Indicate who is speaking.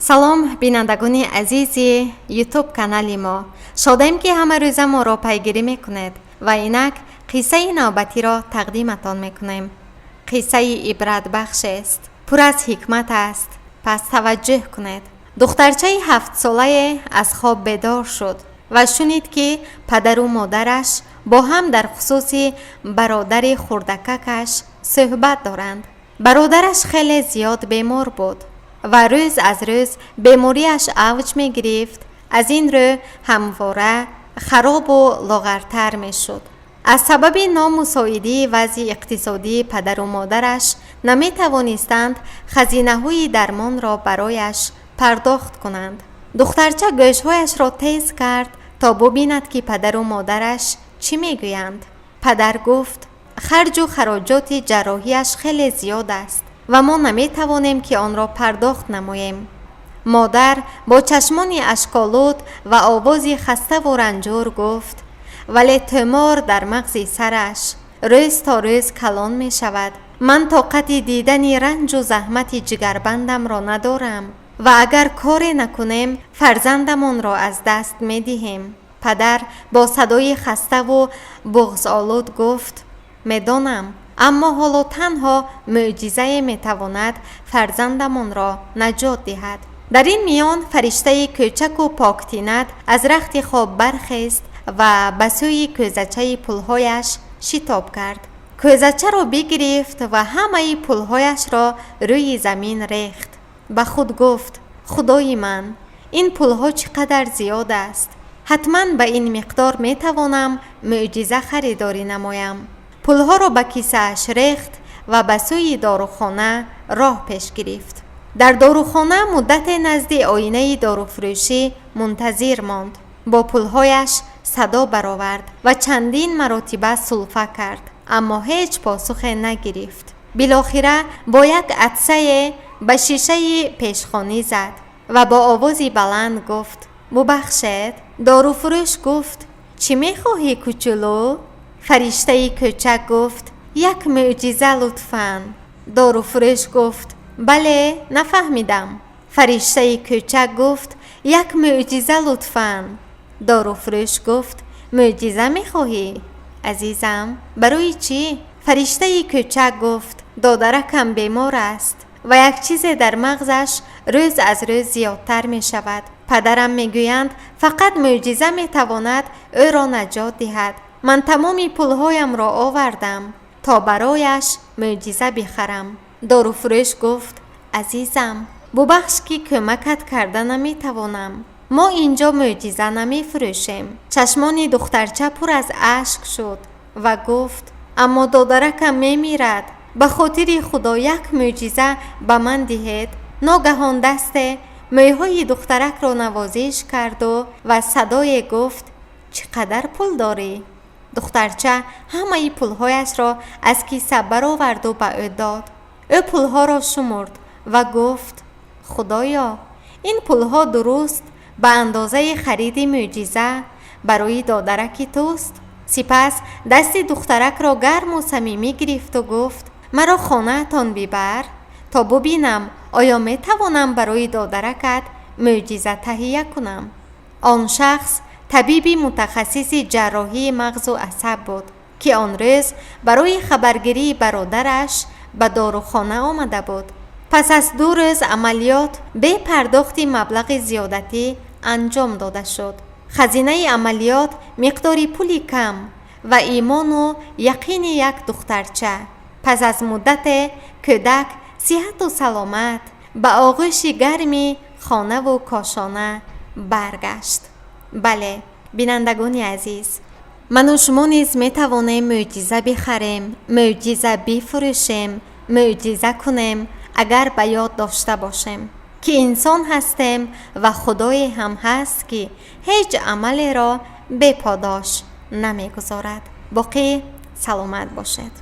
Speaker 1: Салом, бинандагони азизи Ютуб канали мо. Шодаем, ки ҳамарӯза моро пайгирӣ мекунед ва инак қиссаи навбатиро тақдиматон мекунем. Қиссаи ибратбахшест, пур аз ҳикмат аст, пас таваҷҷӯҳ кунед. Духтарчаи 7-солае аз хоб бедор шуд ва шунид, ки падару модараш бо ҳам дар хусуси бародари хурдакакаш суҳбат доранд. Бародараш хеле зиёд бемор буд ва рӯз аз рӯз бемориаш авҷ мегирифт. Аз ин рӯ ҳамвора харобу лоғартар мешуд. Аз сабаби номусоидии вазъи иқтисодии падару модараш наметавонистанд хазинаҳои дармонро барояш пардохт кунанд. Духтарча гӯшҳояшро тез кард, то бубинад, ки падару модараш чӣ мегӯянд. Падар гуфт: «Харҷу хароҷоти ҷарроҳияш хеле зиёд аст ва мо наметавонем, ки онро пардохт намоем». Модар бо чашмони ашколуд ва овози хаставу ранҷур гуфт: «Вале тӯмор дар мағзи сараш рӯз то рӯз калон мешавад. Ман тоқати дидани ранҷу заҳмати ҷигарбандамро надорам ва агар коре накунем, фарзандамонро аз даст медиҳем». Падар бо садои хаставу буғзолуд гуфт: «Медонам, аммо ҳоло танҳо мӯъҷизае метавонад фарзандамонро наҷот диҳад». Дар ин миён фариштаи кӯчаку поктинат аз рахти хоб бархест ва ба сӯи кӯзачаи пулҳояш шитоб кард. Кӯзачаро бигирифт ва ҳамаи пулҳояшро рӯи замин рехт. Ба худ гуфт: «Худои ман, ин пулҳо чӣ қадар зиёд аст! Ҳатман ба ин миқдор метавонам мӯъҷиза харидорӣ намоям». Пулҳоро ба кисааш рехт ва ба сӯи дорухона роҳ пеш гирифт. Дар дорухона муддате назди оинаи доруфурӯшӣ мунтазир монд. Бо пулҳояш садо баровард ва чандин маротиба сулфа кард, аммо ҳеҷ посухе нагирифт. Билохира бо як атсае ба шишаи пешхонӣ зад ва бо овози баланд гуфт: «Бубахшед». Доруфурӯш гуфт: «Чӣ мехоҳӣ, кучулу?» Фариштаи кӯчак гуфт: «Як мӯъҷиза, лутфан». Доруфурӯш гуфт: «Бале, нафаҳмидам». Фариштаи кӯчак гуфт: «Як мӯъҷиза, лутфан». Доруфурӯш гуфт: «Мӯъҷиза мехоҳӣ, азизам? Барои чӣ?» Фариштаи кӯчак гуфт: «Додаракам бемор аст ва як чизе дар мағзаш рӯз аз рӯз зиёдтар мешавад. Падарам мегӯянд, фақат мӯъҷиза метавонад ӯро наҷот диҳад. Ман тамоми пулҳоямро овардам, то барояш мӯъҷиза бихарам». Доруфурӯш гуфт: «Азизам, бубахш, ки кӯмакат карда наметавонам. Мо инҷо мӯъҷиза намефурӯшем». Чашмони духтарча пур аз ашк шуд ва гуфт: «Аммо додаракам мемирад. Ба хотири Худо як мӯъҷиза ба ман диҳед». Ногаҳон дасте мӯйҳои духтаракро навозиш карду ва садое гуфт: «Чӣ қадар пул дорӣ?» Духтарча ҳамаи пулҳояшро аз киса бароварду ба ӯ дод. Ӯ пулҳоро шумурд ва гуфт: «Худоё, ин пулҳо дуруст ба андозаи хариди мӯъҷиза барои додараки туст». Сипас дасти духтаракро гарму самимӣ гирифту гуфт: «Маро хонаатон бибар, то бубинам, оё метавонам барои додаракат мӯъҷиза таҳия кунам». Он шахс табиби мутахассиси ҷарроҳии мағзу асаб буд, ки он рӯз барои хабаргирии бародараш ба дорухона омада буд. Пас аз 2 рӯз амалиёт бе пардохти маблағи зиёдатӣ анҷом дода шуд. Хазинаи амалиёт миқдори пули кам ва имону яқини як духтарча. Пас аз муддате кӯдак сиҳату саломат ба оғӯши гарми хонаву кошона баргашт. Бале, бинандагони азиз, ману шумо низ метавонем мӯъҷиза бихарем, мӯъҷиза бифурӯшем, мӯъҷиза кунем, агар ба ёд дошта бошем, ки инсон ҳастем ва Худое ҳам ҳаст, ки ҳеҷ амалеро беподош намегузорад. Боқӣ саломат бошед.